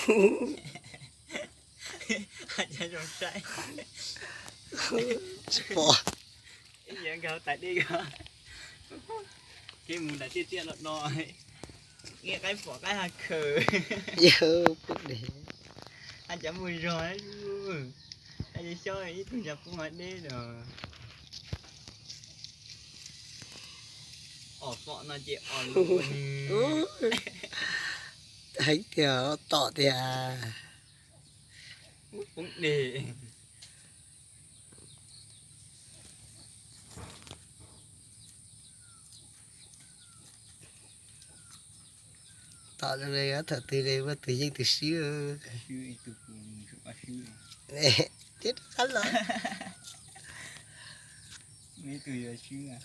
Cas zoo saib. Tsis pom. Ib yam nkag hauv tais dej ko. Kev mus nram tiaj tiaj los no, nqis qaib pom qaib ha khaws. Yawg pub dej. Haj cov muaj zog, haj cov xyob ib tug ntshav pub hav deb no. Os, pom no ces os lus. Heev tiag, tom tiag. Poob dej. Tom zoo li thaum twg li muaj tus yeej tus swb. Twb rov qab los. Ib tug yuav swb.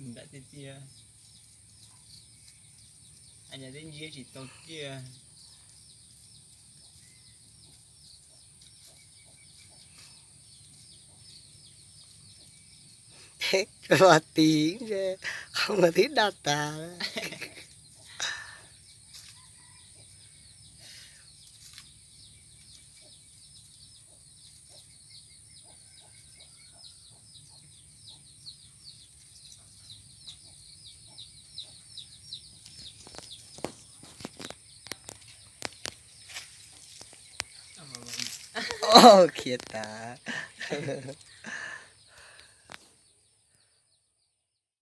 Nram tiaj tiaj, a, yog twb ntsia tsis tau tiaj. Vaj tis, qhov muag twb daj tas. Khiav tas.